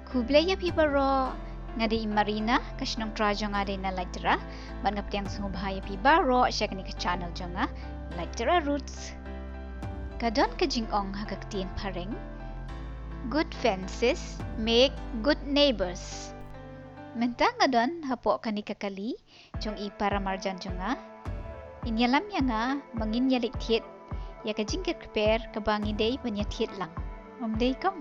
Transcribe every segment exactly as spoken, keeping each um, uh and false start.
Khublei ïa phi baroh, nga dei i Marina, ka shnong trai jong nga dei na Laitera, bad nga pdiang sngewbha ïa phi baroh sha kane ka channel jong nga, Laitera Roots. Ka don ka jingong ha ka ktien phareng, "Good fences make good neighbors." Mynta nga don hapoh kane ka kali jong i para marjan jong nga. In ïalam ïa nga ba ngin ïaleit thied ïa ka jingker kper kaba ngi dei ban ïa thied lang. Ym dei kong?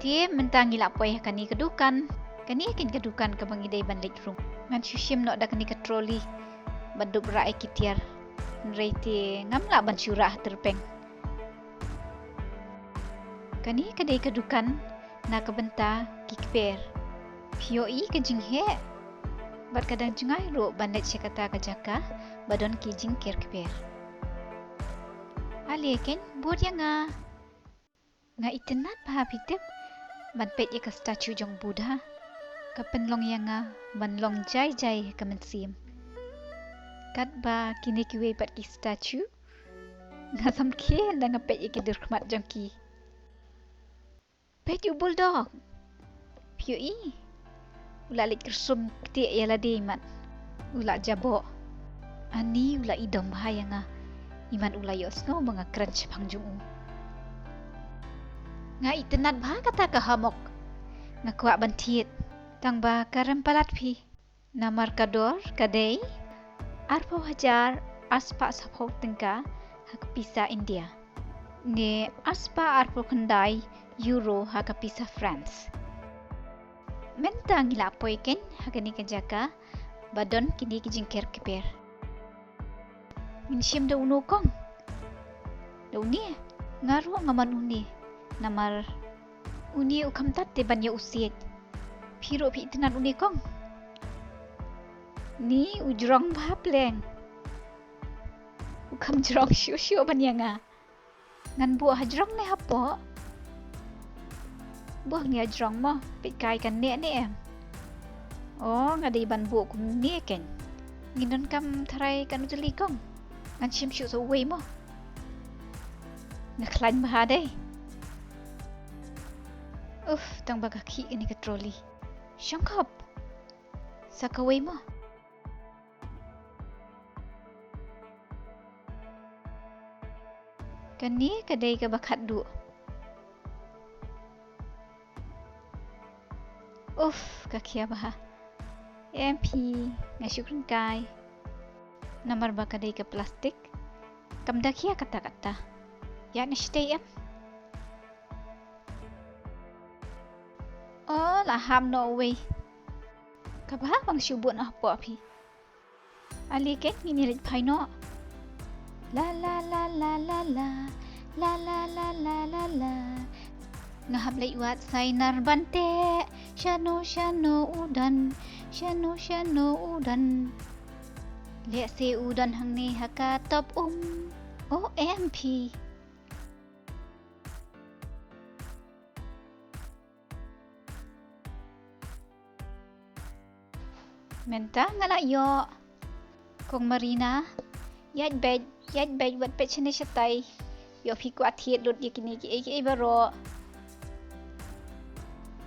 Te mynta ngi la poi ha kane ka dukan. Kane ka dukan kaba ngi dei ban leit rung. Ngan shu shim noh da kane ka trolley ban dup rah ïa ki tiar. Hynrei te ngam lah ban shu rah ha tyrpeng. Kane ka dei ka dukan na ka bynta ki kper. Phi ïohi ka jingheh. Bad ka dang jngai ruh ban leit sha kata ka jaka ba don ki jingker kper. Ale keiñ, bud ïa nga. Nga itynnad bha, phi tip, ban peit ïa ka statue jong Buddha. Ka pynlong ïa nga ban long jai jai ha ka mynsiem. Katba kine kiwei pat ki statue, nga samrkhie ynda nga peit ïa ki durkhmat jong ki. Peit u bulldog. Phi ïohi? U la leit kyrsum ktieh ïa lade, imat u la jaboh. Ani u la idom bha ïa nga, imat u la ïohsngew ba nga kren shaphang jong u. Nga itynnad bha kata ka hammock. Nga kwah ban thied. Tang ba ka rem palat, phi. Namar ka dor ka dei arphew hajar arspah saphew tyngka ha ka pisa India, ne arspah arphew khyndai euro ha ka pisa France. Mynta ngi la poi keiñ ha kane ka jaka ba don kine ki jingker kper. Ngin shim da uno kong? Da une? Nga ruh nga mon une. Namar une u kham tad te ban ïa u siej. Phi ruh phi itynnad une kong? Ni u jrong bha pleng. U kham jrong shuh shuh ban ïa nga. Ngan buh hajrong ne hapoh? Buh ne hajrong mo, peit kai kan neh ne em. O, nga dei ban buh kumne keiñ. Ngin donkam tharai katno tylli kong. Ngan shim shuh sa uwei mo. Nga khlaiñ bha dei. Uf, tang ba ka khih kane ka trolley. Shongkhop. Sa kawei mo. Kane ka dei kaba khatduh. Uf, ka khia bha. Em phi, nga shu kren kai. Namar ba ka dei ka plastik, kam da khia katta katta. Ïa nga shu tei em. O, la ham noh uwei. Kaba bang shu bud noh hapoh phi. Ale keiñ, ngin ïa leit phai noh. La la la la la la. La la la la la la. Nga hap leit wad Sainar ban teh. Shano shano u don. Shano shano u don. Lehse u don hangne ha ka top um. O em phi. Mynta nga la ïoh. Kong Marina, ïaid beit, ïaid beit, wat peit shane shatai. Ïoh phi kwah thied lut ïa kine kiei kiei baroh.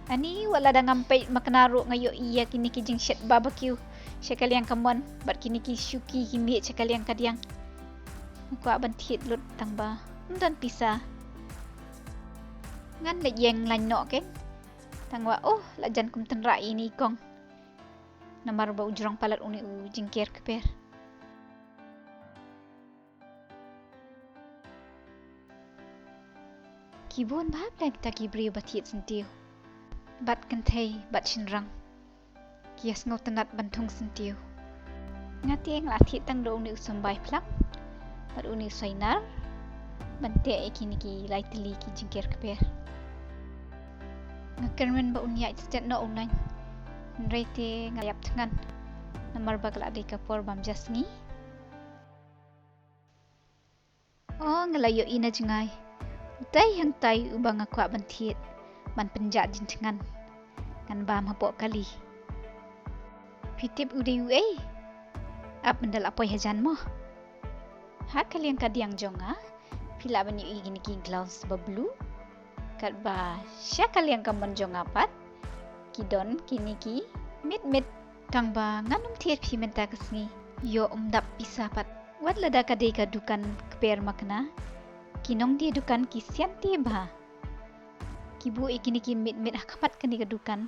Ani wat lada ngam peit makna ruh nga ïohi ïa kine ki jingshet barbecue sha ka liang kamon bad kine ki shuki ki miej sha ka liang kadiang. Nga kwah ban thied lut tang ba ym don pisa. Ngan leit ïeng lain noh keiñ. Tang ba, oh, la jan kum tynrai ine i kong. Namar ba u jrong palat une u jingker kper. Ki bun bha pleng kita ki briew ba thied syntiew. Bad kynthei, bad shynrang. Ki ïa sngewtynnad ban thung syntiew. Nga te nga la thied tang da une u symbai phlang bad une u Sainar ban teh ïa kine ki lai tylli ki jingker kper. Nga kyrmen ba un ïaid stet noh u naiñ. Hynrei te nga la ïap thngan namar ba ka la dei ka por bam ja sngi. O, nga la ïohi na jngai utai hangtai uba nga kwah ban thied ban pynjah jingthngan. Ngan bam hapoh kali. Phi tip u dei uei? Ap, mynta la poi hajan mo. Ha ka liang kadiang jong nga Phi lah ban ïohi kine ki gloves ba blue. Katba sha ka liang kamon jong nga pat ki don kine ki mitmit. Tang ba ngan ym thied phi mynta ka sngi. Ïoh ym dap pisa pat. Wat lada ka dei ka dukan kper makna, ki nongdie dukan ki sianti bha. Ki buh ïa kine ki mitmit ha khmat kane ka dukan.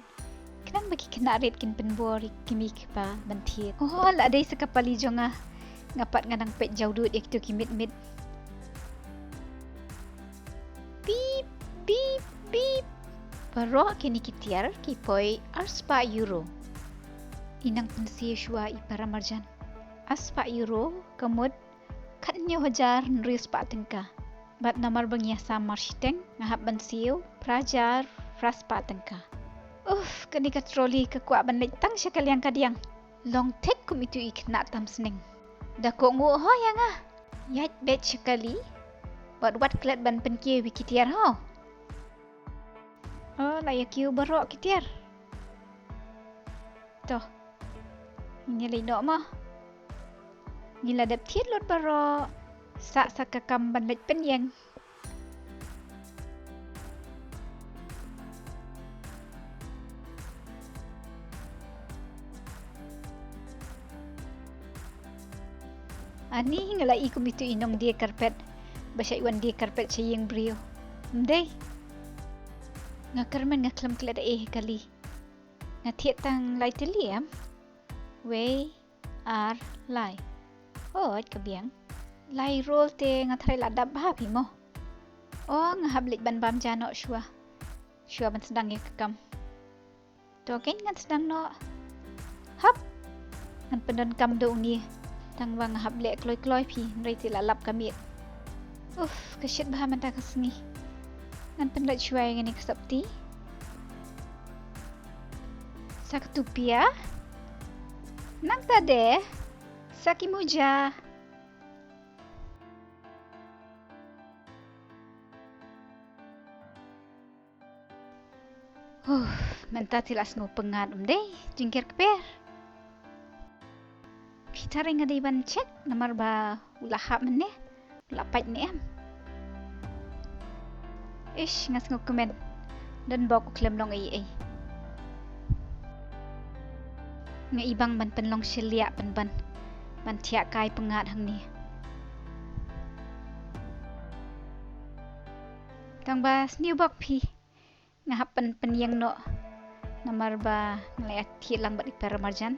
Khnang ba ki khynnah rit kin pynbor ïa ki kmie ki kpa ban thied. Oh, la dei sa ka pali jong nga. Nga pat nga dang peit jawdut ïa kito ki mitmit. Bip, bip, bip. Baroh kine ki tiar ki poi arspah euro. I nang pynsiew shuwa i para marjan. Arspah euro ka mut khathynñiew hajar hynriew spah tyngka. Bad namar ba ngi ïasam marshiteng, nga hap ban siew phra hajar phra spah tyngka. Uff, kane ka trolley ka kwah ban leit tang sha ka liang ka diang. Long thik kum itu i khynnah tam sneng. Da kohnguh ho ïa nga. Ïaid beit sha kali. Bad wat klet ban pynkiew ïa ki tiar ho. Oh, la ïa kiew baroh ki tiar. To. Ngin ïa leit noh mo. Ngi la dep thied lut baroh. Sah sa ka kam ban leit pynïeng. Ani nga la i kum itu i nongdie karpet. Ba shait wan die karpet sha ïing briew. Ym dei. Nga kyrmen nga khlem klet ei ha kali. Nga thied tang lai tylli em. Wei, ar, lai. Hooid ka biang. Lai roll te nga tharai la dap bha phi mo. Oh, nga hap leit ban bam ja noh shuwa. Shuwa ban sdang ïa ka kam. To kein ngan sdang noh. Hap. Ngan pyndonkam da une. Tang ba nga hap leh kloi kloi phi, hynrei te la lap ka miet. Uff, ka shit bha mynta ka sngi. Ngan pynlait shuwa ïa kane ka sopti. Sa katu pia. Nangta de. Sa ki muja. Huh, mynta te la sngew pyngngad ym dei, jingker kper. Phi tharai nga dei ban check, namar ba u la hap mynne, u la pait ne em. Ish, nga sngew kmen. Don bok u khlem long ei ei. Nga i bang ban pynlong shiliah pynban. Ban thiah kai pyngngad hangne. Tang ba sniew bok phi. Nga hap ban pynïeng noh. Namar ba nga la ïa thied lang bad i para marjan.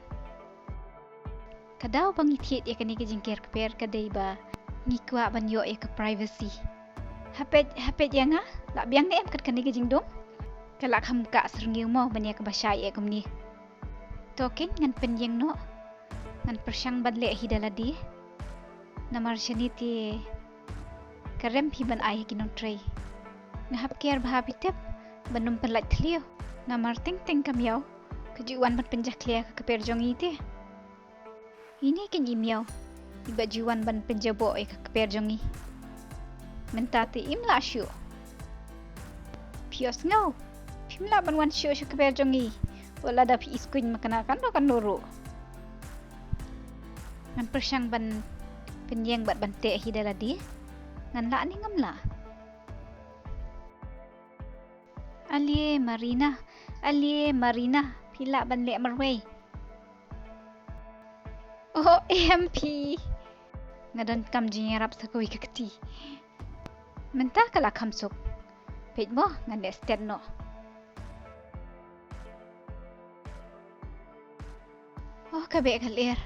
Ka daw ba ngi thied ïa kane ka jingker kper ka dei ba ngi kwah ban ïoh ïa ka privacy. Hapeit, hapeit ïa nga, la biang ne em kat kane ka jingdum? Ka la kham ka syrngiew mo ban ïa kaba shai eh kumne. To kein ngan pynïeng noh. Ngan pyrshang ban leh hi da lade. Namar shane te ka rem phi ban ai ha ki nongtrei. Nga hap kiar bha phi tip ban ym pynlait thliew. Namar teng teng ka miaw ka ju wan ban pynjakhlia ka kper jong ngi te. Ine kein i miaw iba ju wan ban pynjaboh ïa ka kper jong ngi. Mynta te im lah shuh. Phi ïohsngew, phim lah ban wan shuh sha kper jong ngi. Wat lada phi iskuiñ makna kano kano ruh. Ngan pyrshang ban pynïeng bad ban teh hi da lade. Ngan lah ne ngam lah. Alie Marina, alie Marina, phi lah ban leh marwei. Oh em phi. Nga donkam jingïarap sa kawei ka kti. Mynta ka la kham suk. Peit mo, ngan leh stet noh. Oh, ka beh ka lyer.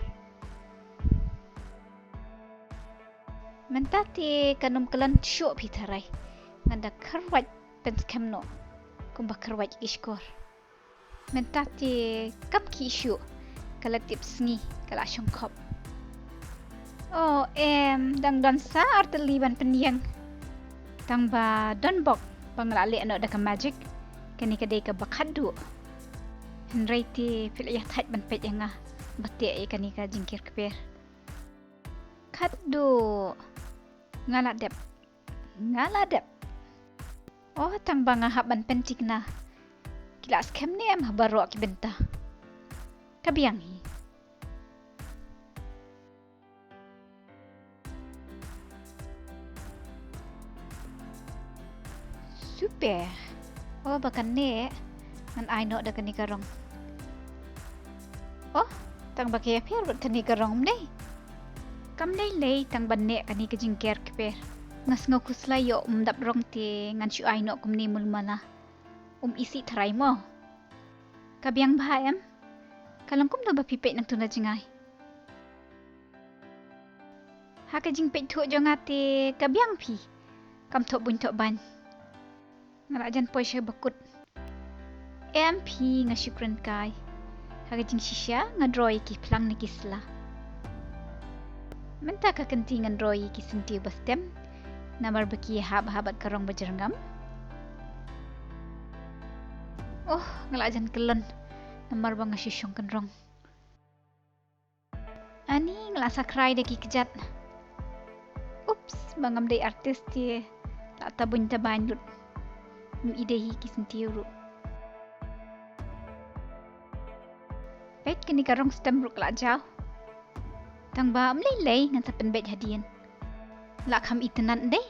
Mynta te kan ym kyllon shuh phi tharai. Ngan da kyrwat pynskhem noh. Kumba kyrwat ki shkor. Mynta te kam ki shuh. Ka la tip sngi, ka la shongkhop. Oh em, dang don sa artylli ban pynïeng. Tang ba don bok ba nga la leh noh da ka magic. Kane ka dei kaba khatduh. Hynrei te phi la ïa thait ban peit ïa nga ba teh ïa kane ka jingker kper. Khatduh. Nga la dep. Nga la dep. Oh, tang ba nga hap ban pynthikna. Ki la skhem ne em ha baroh ki bynta. Ka biang hi. Super. Oh, ba kan neh. Ngan ai noh da kane ka rong. Oh, tang ba ka ïapher bad kane ka rong ym dei. Kam lei lei tang ban neh kane ka jingker kper. Nga sngew khuslai ïoh ym dap rong te ngan shu ai noh kumne mul mala. Um isih tharai mo. Ka biang bha em. Ka long kumno ba phi peit nangtu na jngai. Ha ka jingpeit thuh jong nga te ka biang phi. Kam thoh buiñ thoh baiñ. Nga la jan poi sha bakut. Em phi nga shu kren kai. Ha ka jingshisha nga draw ïa ki phlang ne ki sla. Mynta ka kynti ngan draw ïa ki syntiew ba stem. Namar ba ki hap hap bad ka rong ba jyrngam. Oh, nga la jan kyllon. Namar ba nga shu shong kynrong. Ani nga la sakrai da ki kjat. Ups, ba ngam dei artist te. La ta buiñ ta baiñ lut. Ym i dei hi ki syntiew ruh. Peit kane ka rong stem ruh ka la jaw. Tang ba ym lei lei ngan sa pynbeit hadien. La kham itynnad dei.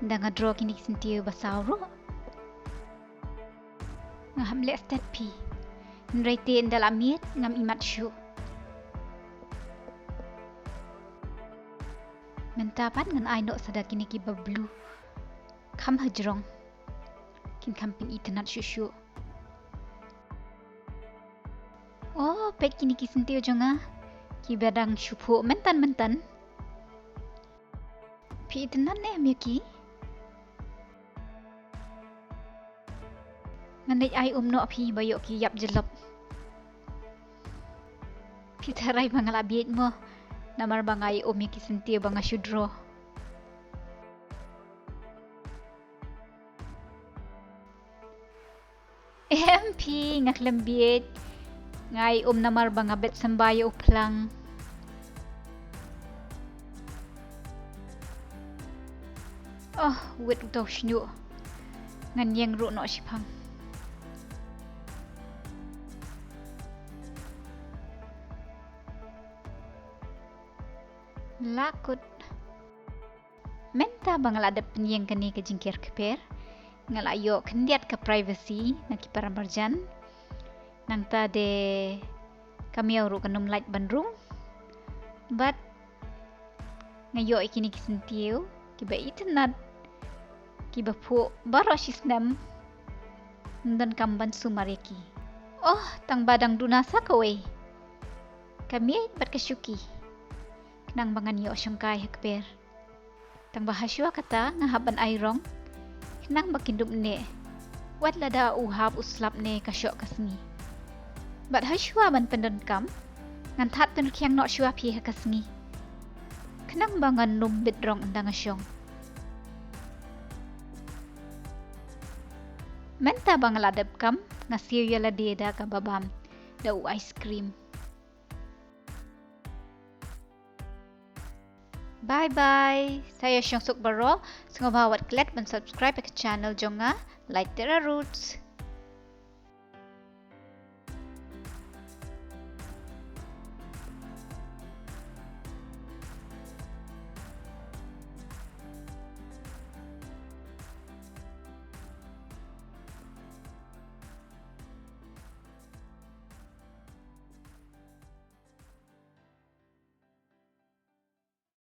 Ynda nga draw kine ki syntiew ba saw ruh. Nga hap leh stet phi. Hynrei te ynda la miet ngam imat shuh. Mynta pat ngan ai noh sa da kine ki ba blue. Kham hajrong. Kin kham pynitynnad shuh shuh. Oh, peit kine ki syntiew jong nga. Ki ba dang shu phuh myntan myntan. Phi itynnad ne em ïa ki? Ngan leit ai um noh phi ba ïoh ki ïap jyllop. Phi tharai ba nga la bieit mo. Namar ba nga ai um ïa ki syntiew ba nga shu draw. Em phi, nga khlem bieit. Nga ai um namar ba nga bet symbai ïa u phlang. Oh, wit uto u shñiuh. Ngan ïeng ruh noh shiphang. La kut. Mynta ba nga la dep pynïeng kane ka jingker kper, nga la ïoh khyndiat ka privacy na ki para marjan. Nangta de ka miaw ruh kan ym lait ban rung. Bad nga ïoh ïa kine ki syntiew kiba itynnad, kiba phuh baroh shi snem. Ym donkam ban sumar ïa ki. Oh, tang ba dang duna sa kawei. Ka miej bad ka shuki. Khnang ba ngan ïoh shongkai ha kper. Tang ba hashwa kata nga hap ban ai rong. Khnang ba kin dup neh. Wat lada u hap u slap ne ka shoh ka sngi. Bad hashwa ban pyndonkam, ngan thad pynrkhiang noh shwa phi ha ka sngi. Khnang ba ngan ym bit rong ynda nga shong. Mynta ba nga la dep kam, nga siew ïa lade da kaba bam da u ice cream. Bye bye. Sa ïa shong suk baroh, sngewbha wat klet ban subscribe ïa ka channel jong nga, Light Terra Roots.